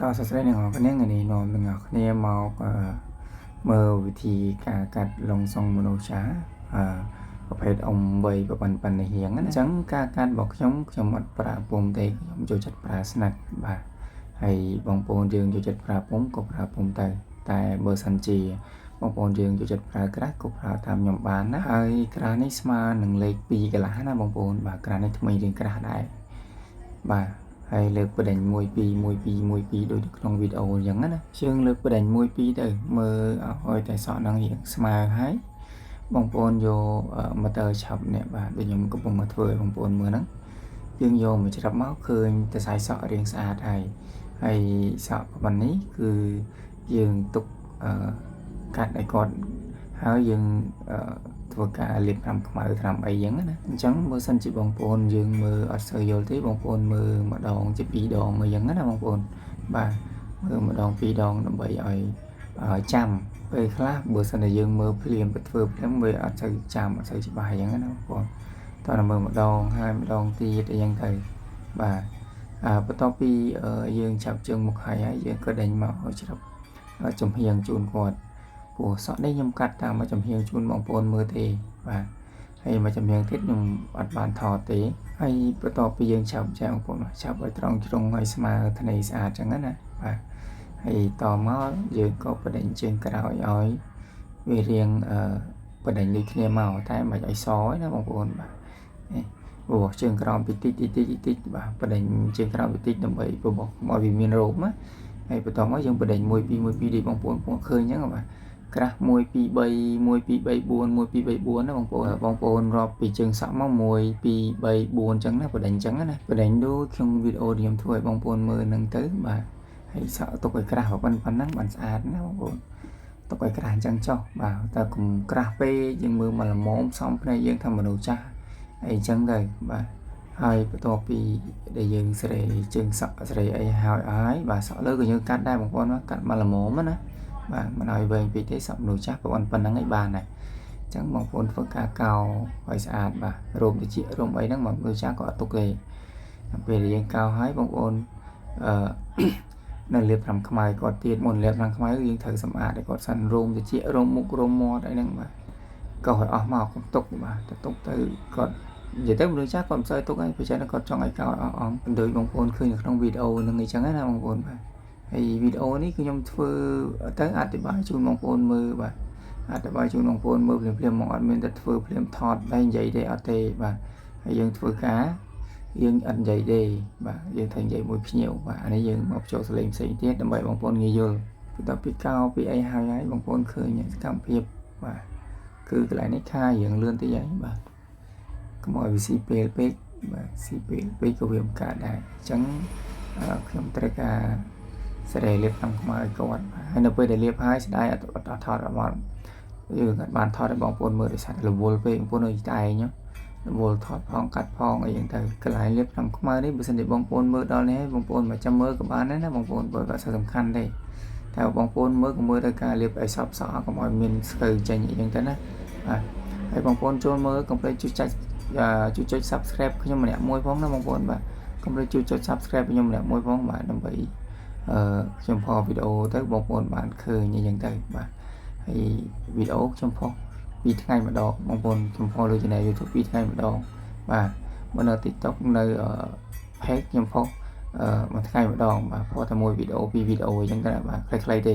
តោះសួស្តីអ្នកនរគ្នាថ្ងៃនេះនាំទាំងអស់គ្នាមកមើលវិធីការកាត់ឡុងសុងមនុស្សចាស់ប្រភេទអ៊ំវ័យប្រប៉ុណ្ណេះរៀងណាអញ្ចឹងការកាត់របស់ខ្ញុំខ្ញុំអត់ប្រើពុម្ពទេខ្ញុំចូលចិត្តប្រើស្និតបាទហើយបងប្អូនយើងចូលចិត្តប្រើពុម្ពក៏ប្រើពុម្ពទៅតែបើសិនជាបងប្អូនយើងចូលចិត្តប្រើក្រាស់ក៏ប្រើតាមខ្ញុំបានណាហើយក្រាស់នេះស្មើនឹងលេខ2កន្លះណាបងប្អូនបាទក្រាស់នេះថ្មីរៀងក្រាស់ដែរបាទហើយលើកបដិញ1 2 1 2 1 2ដូចនៅក្នុងវីដេអូអញ្ចឹងណាជើងលើកបដិញ1 2ទៅមើលឲ្យតែសក់ហ្នឹងរៀងស្មើហើយបងប្អូនយកម៉ូទ័រឆាប់នេះបាទដូចខ្ញុំកំពុងតែធ្វើឲ្យបងប្អូនមើលហ្នឹងយើងយកមកច្រាប់មកឃើញតែសៃសក់រៀងស្អាតហើយហើយសក់ប៉ុណ្នេះគឺយើងទុកកាត់ឲ្យគាត់ហើយយើងធ្វើការលាបថ្នាំខ្មៅថ្នាំអីចឹងណាអញ្ចឹងបើសិនជាបងប្អូនយើងមើលអត់សូវយល់ទេបងប្អូនមើលម្ដងជាពីរដងអីចឹងណាបងប្អូនបាទមើលម្ដងពីរដងដើម្បីឲ្យចាំពេលខ្លះបើសិនជាយើងមើលភ្លាមទៅធ្វើភ្លាមវាអត់សូវចាំអត់សូវច្បាស់អញ្ចឹងណាបងប្អូនតោះតែមើលម្ដងហើយម្ដងទៀតអីចឹងទៅបាទបន្ទាប់ពីយើងចាប់ជើងមុខហើយហើយយើងក៏ដេញមកឲ្យច្រាប់ចំហៀងជូនគាត់ព្រោះសក់នេះខ្ញុំកាត់តាមមួយចំហៀងជូនបងប្អូនមើលទេបាទហើយមួយចំហៀងទៀតខ្ញុំអត់បានថតទេហើយបន្ទាប់ពីយើងចាប់ចែបងប្អូនចាប់ឲ្យត្រង់ជ្រុងឲ្យស្មើធ្នេស្អាតចឹងណាបាទហើយតមកយើងក៏បដិញជើងក្រោយឲ្យវារៀងបដិញដូចគ្នាមកតែមិនឲ្យសឯណាបងប្អូនបាទនេះបបោះជើងក្រោមពីតិចតិចតិចតិចបាទបដិញជើងក្រោមពីតិចដើម្បីបបោះកុំឲ្យវាមានរោមណាហើយបន្ទាប់មកយើងបដិញ1 2 1 2ដូចបងប្អូនពងឃើញអញ្ចឹងបាទក្រាស់1 2 3 1 2 3 4 1 2 3 4ណាបងប្អូនបងប្អូនរាប់ពីជើងសក់មក1 2 3 4អញ្ចឹងណាបដិញអញ្ចឹងណាបដិញដូចក្នុងវីដេអូខ្ញុំធ្វើឲ្យបងប្អូនមើលហ្នឹងទៅបាទហើយសក់ទុកឲ្យក្រាស់ប៉ុណ្ណឹងបានស្អាតណាបងប្អូនទុកឲ្យក្រាស់អញ្ចឹងចុះបាទតែកុំក្រាស់ពេកយើងមើលមកល្មមសំភ្នែកយើងថាមនុស្សចាស់អីចឹងទៅបាទហើយបន្ទាប់ពីដែលយើងសេរីជើងសក់សេរីអីហើយហើយបាទសក់លើក៏យើងកាត់ដែរបងប្អូនកាត់មកល្មមណាបាទមិនឲ្យវែងពេកទេសក់មនុស្សចាស់ប៉ុណ្ណឹងឯងបានដែរអញ្ចឹងបងប្អូនធ្វើការកោឲ្យស្អាតបាទរោមតិចរោមអីហ្នឹងបងមនុស្សចាស់ក៏អត់ទុកទេពេលយើងកោហើយបងប្អូនអឺនៅលាបថ្នាំខ្មៅគាត់ទៀតមុនលាបថ្នាំខ្មៅយើងត្រូវសម្អាតឲ្យគាត់សិនរោមតិចរោមមុខរោមមាត់អីហ្នឹងបាទកោឲ្យអស់មកកុំទុកបាទទៅទុកទៅគាត់និយាយទៅមនុស្សចាស់គាត់មិនសូវទុកហើយព្រោះចឹងគាត់ចង់ឲ្យកោឲ្យអស់អង្គដូចបងប្អូនឃើញនៅក្នុងវីដេអូហ្នឹងអីចឹងណាបងប្អូនបាទហើយវីដេអូនេះគឺខ្ញុំធ្វើទៅអធិប្បាយជូនបងប្អូនមើលបាទអធិប្បាយជូនបងប្អូនមើលភ្លាមៗមកអត់មានតែធ្វើភ្លាមថតតែនិយាយទេអត់ទេបាទហើយយើងធ្វើការយើងអត់និយាយទេបាទយើងត្រូវនិយាយមួយភ្ញៀវបាទអានេះយើងមកចូលសលេងផ្សេងទៀតដើម្បីបងប្អូនងាយយល់បន្ទាប់ពីកោពីអីហើយហើយបងប្អូនឃើញសកម្មភាពបាទគឺកន្លែងនេះខារៀងលឿនតិចហើយបាទកុំឲ្យវាស៊ីពេលពេកបាទស៊ីពេលពេកក៏វាមិនកើតដែរអញ្ចឹងខ្ញុំត្រូវការសេរីលាបថ្នាំខ្មៅឲ្យគាត់ហើយនៅពេលដែលលាបហើយស្ដាយអត់អត់ថតអត់បានយើងអត់បានថតឲ្យបងប្អូនមើលដោយសាររវល់ពេកបងប្អូនអើយតែឯងរវល់ថតផងកាត់ផងអីចឹងទៅកន្លែងលាបថ្នាំខ្មៅនេះបើសិនជាបងប្អូនមើលដល់នេះបងប្អូនមកចាំមើលក៏បានដែរណាបងប្អូនបើអត់សូវសំខាន់ទេតែបងប្អូនមើលក៏មើលទៅការលាបឲ្យសពសក់កុំឲ្យមានស្កូវចេញអីចឹងទៅណាបាទហើយបងប្អូនចូលមើលកុំភ្លេចជួយចុចជួយចុច Subscribe ខ្ញុំម្នាក់មួយផងណាបងប្អូនបាទកុំភ្លេចជួយចុច Subscribe ខ្ញុំម្នាក់មួយផងបាទដើម្បីខ្ញុំផុសវីដេអូទៅបងប្អូនបានឃើញអីចឹងទៅបាទហើយវីដេអូខ្ញុំផុស2ថ្ងៃម្ដងបងប្អូនខ្ញុំផុសលើ Channel YouTube 2ថ្ងៃម្ដងបាទមកនៅ TikTok នៅ page ខ្ញុំផុសមួយថ្ងៃម្ដងបាទផុសតែមួយវីដេអូពីរវីដេអូអញ្ចឹងទៅបាទខ្លីៗទេ។